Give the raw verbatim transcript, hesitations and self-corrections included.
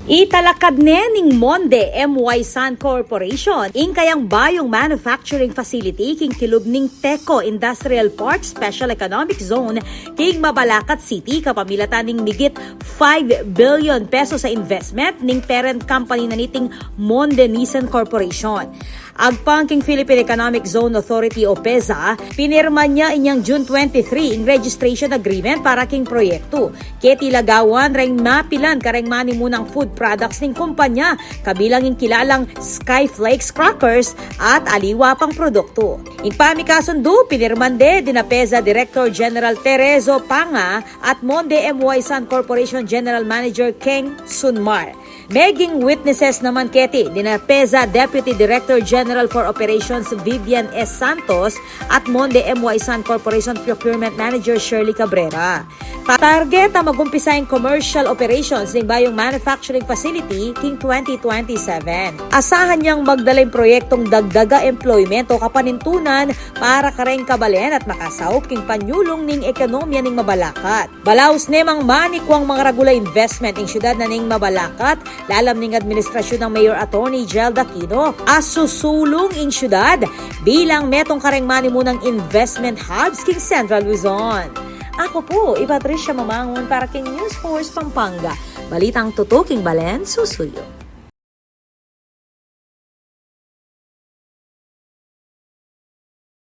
Italakad ne ning Monde M Y San Corporation ing kayang bayung manufacturing facility king kilub ning TECO Industrial Park Special Economic Zone king Mabalacat City kapamilatan ning migit five billion pesos a investment ning parent company na niting Monde Nissan Corporation. Agpang king Philippine Economic Zone Authority o PEZA, pinirma ne inyang June twenty-three ing registration agreement para king proyektu. Keti lagawan reng mapilan kareng manimunang food products ning kumpanya, kabilang ing kilalang Skyflakes crackers at aliwa pang produktu. Ing pamikasundu, pinirman de dina PEZA Director General Terezo Panga at Monde M Y San Corporation General Manager Keng Sunmar. Meging witnesses naman keti dina PEZA Deputy Director General for Operations Vivian S Santos at Monde M Y San Corporation Procurement Manager Shirley Cabrera. Target a magumpisa ing commercial operations ning bayung manufacturing facility king twenty twenty-seven. Asahan yang magdala ing proyektong dagdag a employment o kapanintunan para kareng kabalen at makasaup king panyulung ning ekonomiya ning Mabalacat. Balaus ne mang manikwang mangragul a investment ing syudad na ning Mabalacat, lalam ning administrasyun nang Mayor Attorney Jel Aquino, a susulung ing syudad bilang metung kareng manimunang investment hubs king Central Luzon. Aku pu i Patricia Mamangun para king News Force Pampanga. Balitang tutuking balen, susuyu.